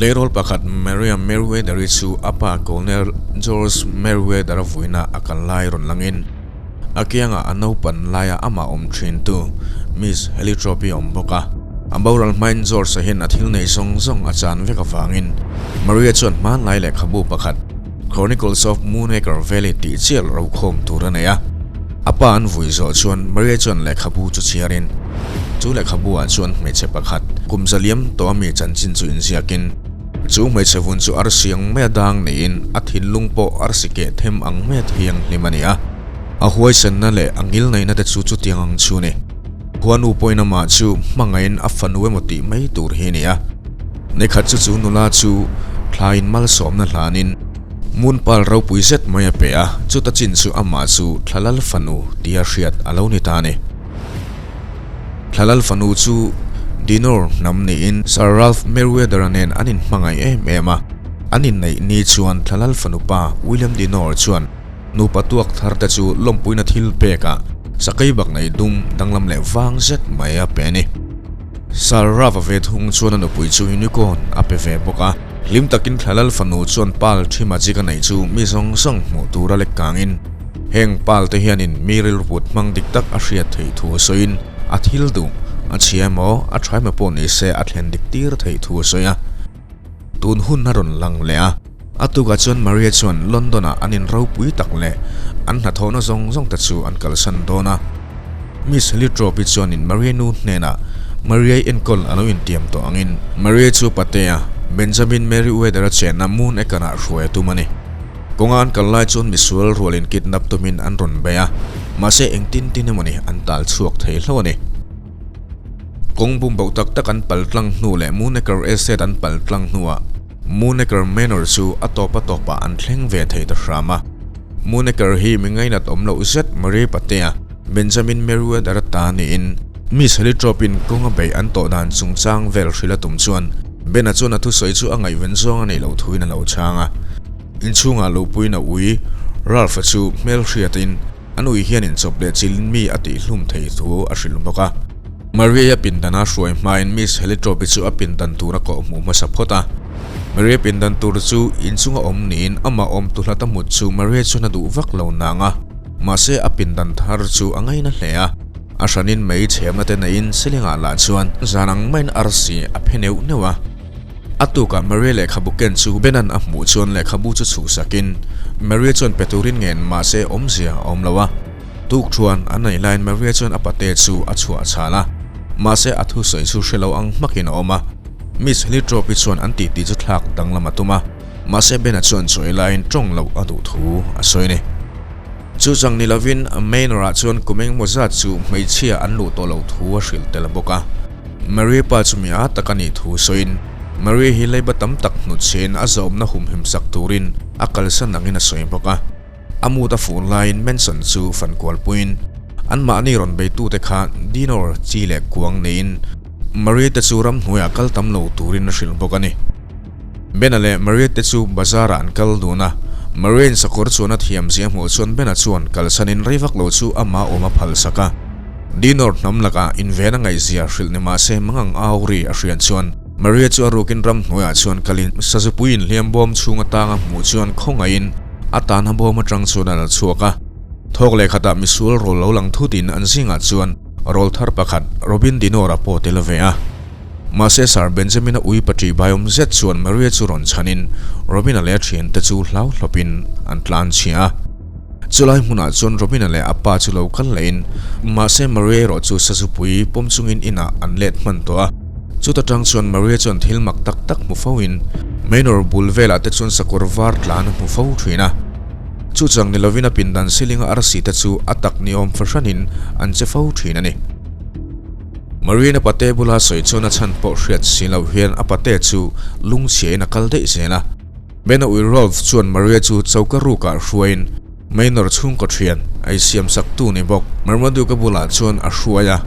Tleirawl pakhat Maria Merriweather-i chu a pa Colonel George Merriweather-a vuina a kal lai rawn langin a kiangah a naupan laia amah awm thintu Miss Helitrope-i a awm bawk a. A boral hmain George-a hian a thil nei zawng zawng a chan vek avangin Maria chuan hmanlai lehkhabu pakhat Chronicles of Moonacre Valley tih chiah rokhawm tur a nei a. A pa an vui zawh chuan Maria chuan lehkhabu chu chhiarin chu lehkhabu ah chuan hmeichhe pakhat kum zaliam tawh ami chanchin chu inziakin chu hmeichhe vun chu arsi ang maia dang niin a thinlung pawh arsi keh them ang maia thianghlim a ni a. A huaisenna leh a ngilneihna te chu chutiang ang chu ni. Khuanu pawhin amah chu hmangaihin a fanu emaw tih mai tur hi a ni a. Nikhat chu chu nula chu thlaiin malsawmna hlanin Moonpal ropui zet mai a pe a, chuta chin chu amah chu Thlalal fanu tia hriat a lo ni ta a ni. Thlalal fanu chu Dinor hnam niin Sir Ralph Merriweather-a nen an inhmangaih em em a, an inneih ni chuan Thlalal fanu pa William Dinor chuan nupa tuak thar te chu lawmpuina thil pekah sakei bak nei dum danglam leh vang zet mai a pe a ni. Sir Ralph-a ve thung chuan a nupui chu unicorn a pe ve bawk a. Hlim takin Thlalal fanu chuan pal thi magic a neih chu mi zawng zawng hmuh tura lek kangin heng pal te hianin mi rilruput hmang dik tak a hriat theih thu a sawiin a thil duh a chhia emaw a tha emaw pawh ni se a thlen dik tir theih thu a sawi a. Tun hun a rawn lang leh a, a tukah chuan Maria chuan London ah an inropui tak leh an hnathawhna zawng zawng te chu an kalsan dawn a. Miss Helitropi chuanin Maria nu hnenah Maria-i enkawl a lo intiam tawh angin Maria chu patea Benjamin Merriweather-a chenna Moon Acre-ah hruai a tum a ni. Kawnga an kal lai chuan misual rualin kidnap tumin an rawn bei a, mahse engtin tin emawni an tal chhuak thei hlo a ni. Kawng bum boh tak tak an pal tlang hnu leh Moon Acre Estate an pal tlang hnuah Moon Acre Manor chu a tawp a tawpah an thleng ve thei ta hram a. Moon Acre hi mi ngainat awm loh zet Maria patea Benjamin Merriweather-a ta niin Miss Helitrope-in kawnga beih an tawh dan chungchang vel hrilh a tum chuan Ben-a chuan a thusawi chu a ngaihven zawng a neih loh thuin a lo chhang a. Inchhungah luhpuiin a ui Ralph-a chu hmel hriatin an ui hian inchawp leh chilin mi a tihhlum thei thu a hrilh bawk a. Maria-i a pindana hruai hmain Miss Helitrope-i chu a pindan tur a kawhhmuh hmasa phawt a. Maria pindan tur chu inchunga awm niin amah awm tu hlata mut chu Maria chuan a duh vak lo nang a. Mahse a pindan thar chu a ngaina hle a, a hranin mei chhemna te neiin Silingah lah chuan zan ang maiin arsi a phe neuh neuh a. A tukah Maria lehkhabu ken chu Benan a hmuh chuan lehkhabu chu chhuhsakin Maria chuan pe turin ngen mahse awmzia a awm lo a. Tuk thuan a neih laiin Maria chuan a pate chu a chhuah chhal a, mahse a thusawi chu hre lo ang hmakin a awm a. Miss Helitropi chuan an titi chu thlak danglam a tum a. Mahse Bena chuan chawi laiin tawng loh a duh thu a sawi a ni. Chu chang ni lovin Manor-ah chuan kum engemaw zat chu hmeichhia an luh tawh loh thu a hrilh tel bawk a. Marie pa chu mi a tak a nih thu sawiin Marie hi leiba tam tak hnutchhiain a zawmna humhim sak turin a kalsan angin a sawi bawk a. A mood a fur laiin Manson chu fan kualpuiin anmahni rawn beitute kha Dinor chi leh kuang neiin Marie te chu ramhnuaiah kal tam lo turin a hrilh bawk a ni. Bena leh Maria te chu bazar ah an kal dun a, Maria in sakawr chuan a thiam zia hmuh chuan Bena chuan kalsanin rei vak lo chu amah awm a phal sak a. Dinor hnam lakah inven a ngaihzia hrilh ni mah se mangang au ri a hriat chuan Maria chu a rukin ramhnuaiah chuan kalin sazupui inhliam bawm chhung atanga hmuh chuan khawngaihin a tan a bawm atang chuan a la chhuak a. Thawk leh khatah misual rawl lo lang thutin an zingah chuan rawl thar pakhat Robin Dinor a pawh tel ve a. Mahse Sir Benjamin-a ui patri baiawm zet chuan Maria chu rawn chhanin Robin-a leh a thiante chu hlau hlawpin an tlan chhia a. Chulai hmunah chuan Robin-a leh a pa chu lo kal lehin mahse Maria erawh chu sazupui pawm chungin inah an let hman tawh a. Chuta tang chuan Maria chuan thil mak tak tak hmu foin Manor bul velah te chuan sakawr var tlan a hmu fo thin a. Chu chang ni lovin a pindan silinga arsi te chu a tak niawm fahranin an che fo thin a ni. Marina pate bula sawi chuan a chhan pawh hriat si loh hian a pate chu lungchhiain a kal daih zel a. Bena ui Rolf chuan Maria chu choka rukah hruaiin Maynor chhungkaw thian a insiam sak tu ni bawk Marmaduke bulah chuan a hruai a.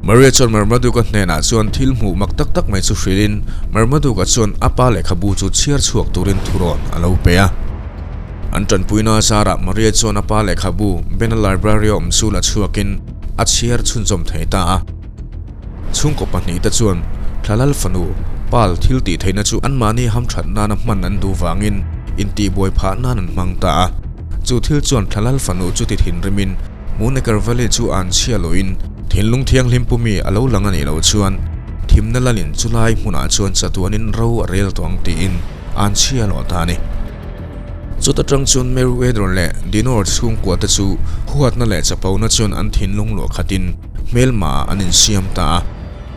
Maria chuan Marmaduke hnenah chuan thil hmuh mak tak tak mai chu hrilhin Marmaduke chuan a pa lehkhabu chu chhiar chhuak turin thurawn a lo pe a. An tanpuina zarah Maria chuan a pa lehkhabu Bena Library a awm chu la chhuakin a chhiar chhunzawm thei ta a. Chhungkaw pahnihte chuan Thlalal fanu Pearl thil tih theihna chu anmahni hamthat nana hman an duh vangin intihbuai phah nan an hmang ta a. Chu thil chuan Thlalal fanu chu ti thinrimin Moonacre Valley chu an chhia loin thinlung thianghlim pumi a lo lang a nih loh chuan thimna lalin chulai hmunah chuan chatuanin ro a rel tawh ang tiin an chhia loh ta a ni. Chuta tang chuan Merryweather leh Dinor chhungkua te chu huatna leh chapona chuan an thinlung luah khatin hmelma ah an insiam ta a.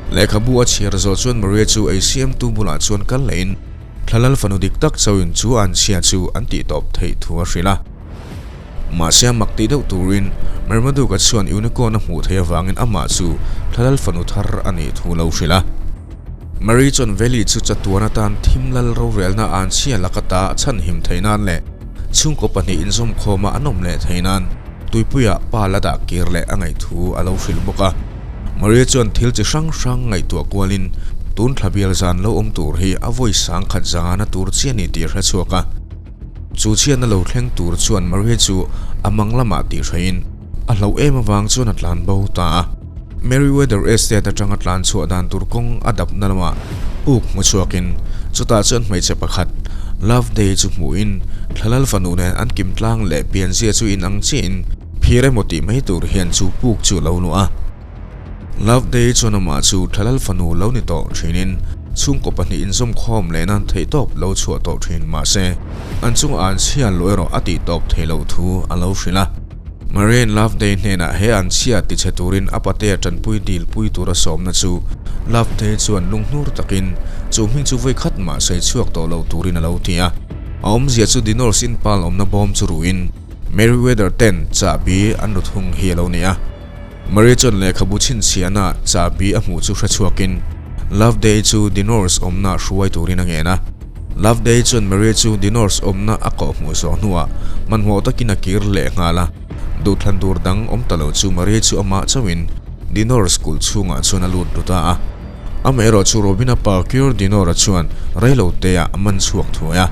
Lehkhabu a chhiar zawh chuan Maria chu ei siamtu bulah chuan kal lehin Thlalal fanu dik tak chauhin chu an chhia chu an tih tawp theih thu a hrilh a. Mahse a mak tih deuh turin Marmaduke-a chuan unicorn a hmuh theih avangin amah chu Thlalal fanu thar a nih thu lo hrilh a. Marie chuan Valley chu chatuan atan thim lal rorelna an chhia laka ta a chhanhim theih nan leh chhungkaw pahnih inzawmkhawma an awm leh theih nan tuipuiah pa la dah kir leh a ngaih thu a lo hrilh bawk a. Maria chuan thil chi hrang hrang ngaihtuah kualin tun thla bial zan lo awm tur hi a vawi sang khat zangana tur chiah ni tih a hre chhuak a. Chu chhiatna lo thleng tur chuan Maria chu a mang lamah tih hraiin a hlauh em avang chuan a tlan bo ta a. Merryweather Estate atanga tlan chhuah dan tur kawng a dapna lamah puk hmu chhuakin chutah chuan hmeichhe pakhat Loveday chu hmuhin Thlalal fanu nen an kim tlang leh pianzia chu inang chiahin Phir emaw tih mai tur hian chu puk chu lo luah a. Loveday chuan amah chu Thalal fanu lo ni tawh thinin chhungkaw pahnih inzawmkhawm leh nan theihtawp lo chhuah tawh thin mahse an chunga an chhia luh erawh a tih tawp theih loh thu a lo hrilh a. Marian Loveday hnenah he an chhia tichhe turin a patea tanpui dil pui tura sawmna chu Loveday chuan lunghnur takin chu hming chu vawikhat mah sawi chhuak tawh lo turin a lo ti a. A awmzia chu Dinor's inpal awmna bawm chu ruhin Merryweather ten chahbi an ru thung hi a lo ni a. Maria chuan lehkhabu chhinchhiahna chahbi a hmuh chu hre chhuakin Loveday chu Dinor's awmna hruai turin a ngen a. Loveday chuan Maria chu Dinor's awmna a kawh hmuh zawh hnuah hmanhmawh takin a kir leh nghal a. Duhthlan tur dang awm ta lo chu Maria chu amah chauhin Dinor's kulh chhungah chuan a lut ru ta a. Amaherawh chu Robina pa Cure Dinor-a chuan reiloteah a man chhuak thuai a.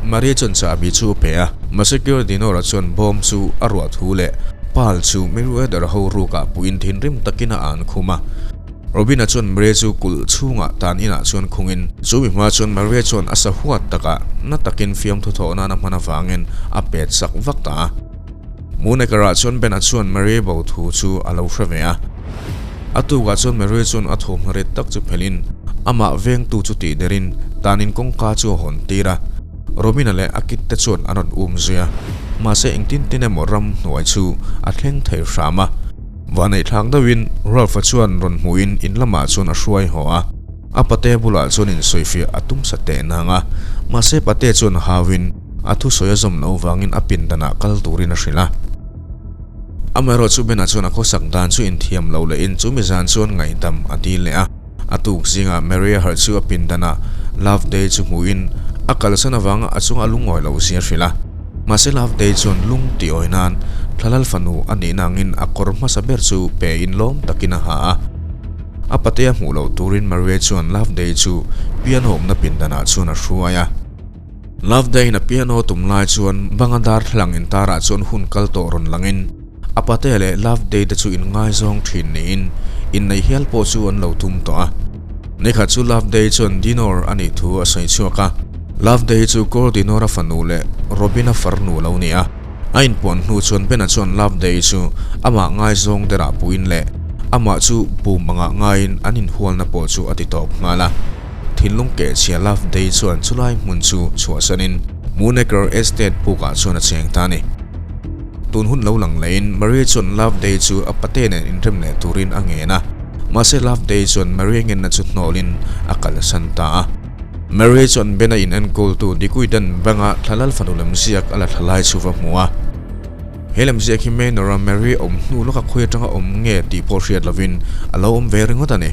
Maria chuan chahbi chu a pe a, mahse Cure Dinor-a chuan bawm chu a ruah thu leh Pearl chu Merryweather ho rukah puiin thinrim takin a an khum a. Robina chuan Maria chu kulh chhungah tan inah chuan khungin, chu mi hma chuan Maria chuan a sa huat takah na takin fiamthu thawh nan a hman avangin a pet sak vak ta a. Moonacre-ah chuan Ben-a chuan Maria bo thu chu a lo hre ve a. A tukah chuan Mary chuan a thawmhnaw ret tak chu phelhin amah vengtu chu tih derin tanin kawngka chu a hawn tir a. Robina leh a kit te chuan an rawn um zui a, mahse engtin tin emaw ram hnuai chu a thleng thei hram a. Vaneihthlak deuhin Ralph-a chuan rawn hmuhin in lamah chuan a hruai haw a, a pate bulah chuan insawifiah a tum sa teh nang a, mahse pate chuan hauin a thusawi a zawm loh vangin a pindanah kal turin a hrilh a. Amaherawh chu Bena chuan a khawsak dan chu inthiam lo lehin chu mi zan chuan ngaihdam a dil leh a. A tuk zingah Maria harh chu a pindanah Loveday chu hmuhin a kalsan avanga a chunga a lungawi loh zia hrilh a. Mahse Loveday chuan lung tih awi nan Thlalal fanu a nihna angin a kawr hmasa ber chu pe in lawm takin a ha a. A patea hmuh loh turin Maria chuan Loveday chu piano awmna pindanah chuan a hruai a. Loveday-in a piano tum lai chuan banga darthlalang intarah chuan hun kal tawh rawn langin a pate leh Loveday te chu inngaizawng thin niin inneih hial pawh chu an lo tum tawh a. Nikhat chu Loveday chuan Dinor a nih thu a sawi chhuak a. Loveday chu Cor Dinor-a fanu leh Robin-a farnu a lo ni a. A inpuan hnu chuan Bena chuan Loveday chu amah ngaizawng derah puin leh amah chu bum angah ngaiin an inhualna pawh chu a ti tawp nghal a. Thinlung kehchhia Loveday chuan chulai hmun chu chhuahsanin Moonacre Estate pukah chuan a cheng ta a ni. Tun hun lo lang lehin Maria chuan Loveday chu a pate nen inrem leh turin a ngen a, mahse Loveday chuan Maria ngenna chu hnawlin a kalsan ta a. Maria chuan Ben-a in enkawltu Dikuidan banga thlalal fanu lemziak a la thla lai chu va hmu a. He lemziak hi Manor-a Maria awm hnu lawka khawi atanga awm nge tih pawh hriat lovin a lo awm ve ringawt a ni.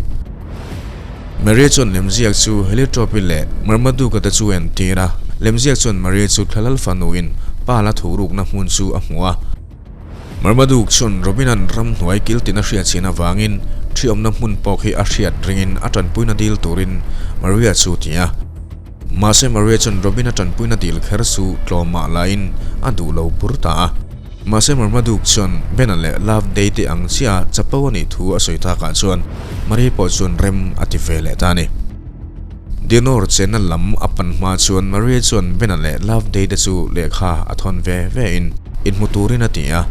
Maria chuan lemziak chu Heliotrope leh Marmaduke te chu a entir a. Lemziak chuan Maria chu Thlalal fanuin pa la thuhrukna hmun chu a hmu a. Marmaduke chuan Robin-a'n ramhnuai kiltin a hriatchhian avangin thi awmna hmun pawh khi a hriat ringin a tanpuina dil turin Maria chu ti a. Mahse Maria chuan Robin-a tanpuina dil kher chu tlawmah lain a duh lo bur ta a. Mahse Marmaduke chuan Bena leh Loveday te ang chiah chapo a nih thu a sawi takah chuan Marie pawh chuan rem a ti ve leh ta a ni. Dinor chenna lam a pan hma chuan Maria chuan Bena leh Loveday te chu lehkha a thawn ve ve in inhmu turin a ti a.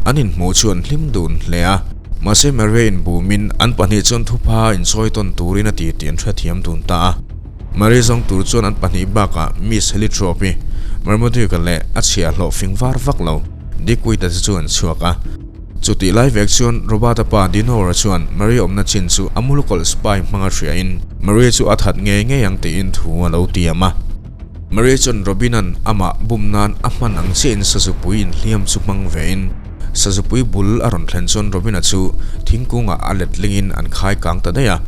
An inhmuh chu an hlim dun hle a, mahse Maria inbumin an pahnih chuan thupha insawi tawn turin a ti tih an hrethiam dun ta a. Maria zawng tur chuan an pahnih bakah Miss Helitrope-i, Marmaduke-a leh a chhiahhlawh fing var vak lo Dick-Wit-a te chu an chhuak a. Chutih lai vek chuan Robert-a pa Dinor-a chuan Maria awmna chin chu a mulukawlh spy hmanga hriain Maria chu a that ngei ngei ang tiin thu a lo tiam a. Maria chuan Robin-a'n amah bum nan a hman ang chiahin sazupui inhliam chu hmang vein sazupui bul a rawn thlen chuan Robin-a chu thingkungah a letlingin an khai kang ta daih a.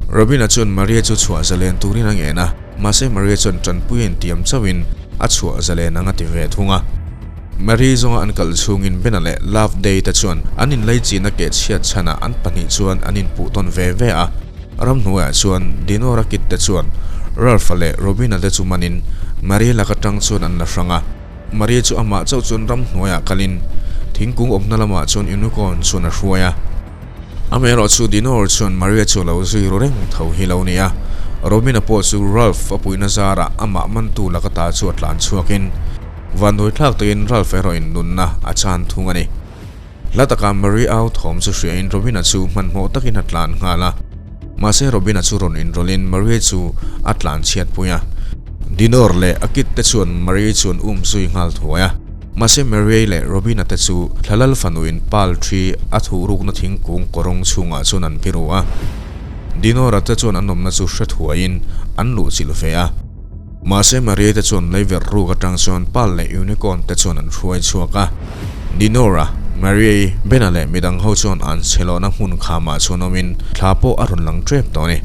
Robin-a chuan Maria chu chhuah zalen turin a ngen a, mahse Maria chuan tanpui a intiam chauhin a chhuah zalen ang a ti ve thung a. Mary zawnga an kal chhungin Bena leh Love Day te chuan an inleichina keh chhiat chhanah an pahnih chuan an inpuh tawn ve ve a. Ramhnuaiah chuan Dinora kit te chuan Ralph-a leh Robin-a te chu manin Mary lak atang chuan an la hrang a. Mary chu amah chauh chuan ramhnuaiah kalin thingkung awmna lamah chuan unicorn chuan a hruai a. Amaherawh chu Dinor chuan Maria chu a lo zui ru reng tho hi lo ni a, Robin-a pawh chu Ralph a puihna zarah amah mantu laka ta chu a tlan chhuakin vanduai thlak takin Ralph erawhin nunna a chan thung a ni. Hla takah Maria au thawm chu hriain Robin-a chu hmanhmawh takin a tlan nghal a, mahse Robin-a chu rawn inrawlhin Maria chu a tlan chhiatpui a. Dinor leh a kit te chuan Maria chu an um zui nghal thuai a. Mahse Mary leh Robina te chu Thlalal fanuin pal thi a thuhrukna thingkung kawrawng chhungah chuan an biru a. Dinora te chuan an awmna chu hre thuaiin an luhchilh ve a. Mahse Mary te chuan leiverh ruk atang chuan pal leh unicorn te chuan an hruai chhuak a. Dinora, Mary, Bena leh midang ho chuan an chhelawhna hmun khamah chuan awmin thla pawh a rawn lang tep tawh a ni.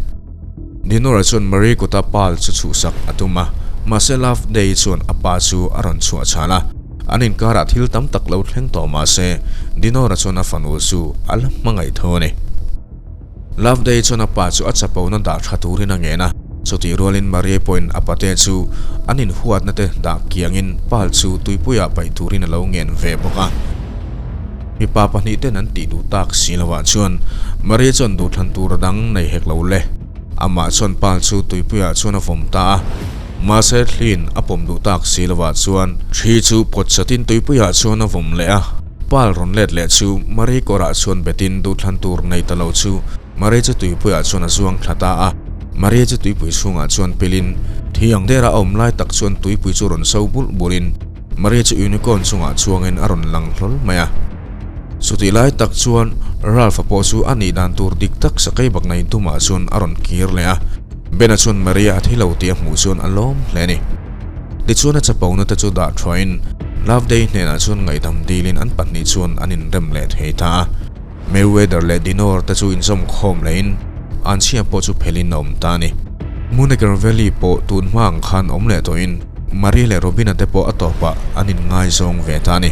Dinora chuan Marie kuta pal chu chhuhsak a tum a, mahse Love Day chuan a pa chu a rawn chhuah chhal a. An inkarah thil tam tak lo thleng tawh mahse Dinora chuan a fanu chu a la hmangaih tho a ni. Love Day chuan a pa chu a chapona dah tha turin a ngen a, chutih rualin Marie pawhin a pate chu an inhuatna te dah kiangin pal chu tuipuiah paih turin a lo ngen ve bawk a. Mipa pahnih ten an tih duh tak si lovah chuan Maria chuan duhthlan tur a dang nei hek lo le. Amah chuan pal chu tuipuiah chuan a vawm ta a. Mahse thliin a pawm duh tak si lovah chuan thli chu pawt chatin tuipuiah chuan a vawm leh a. Pal rawn let leh chu Maria kawrah chuan betin duhthlan tur nei ta lo chu Maria chu tuipuiah chuan a zuang thla ta a. Maria chu tuipui chhungah chuan pilin thiang dera a awm lai tak chuan tuipui chu rawn so bulh bulhin Maria chu unicorn chungah chuangin a rawn lang hlawl mai a. Chutih lai tak chuan Ralph-a pawh chu a nih dan tur dik tak sakei bak nei tumah chuan a rawn kir leh a. Ben-a chuan Maria a thi lo tih a hmuh chuan a lawm hle a ni. Tichuan a chapona te chu dah thuain Loveday hnenah chuan ngaihdam dilin an pahnih chuan an inrem leh thei ta a. Mayweather leh Dinor te chu inzawm khawm lehin an chhia pawh chu phelin a awm ta a ni. Muneker Valley pawh tun hma ang khan awm leh tawhin Marie leh Robina te pawh a tawpah an inngaizawng ve ta a ni.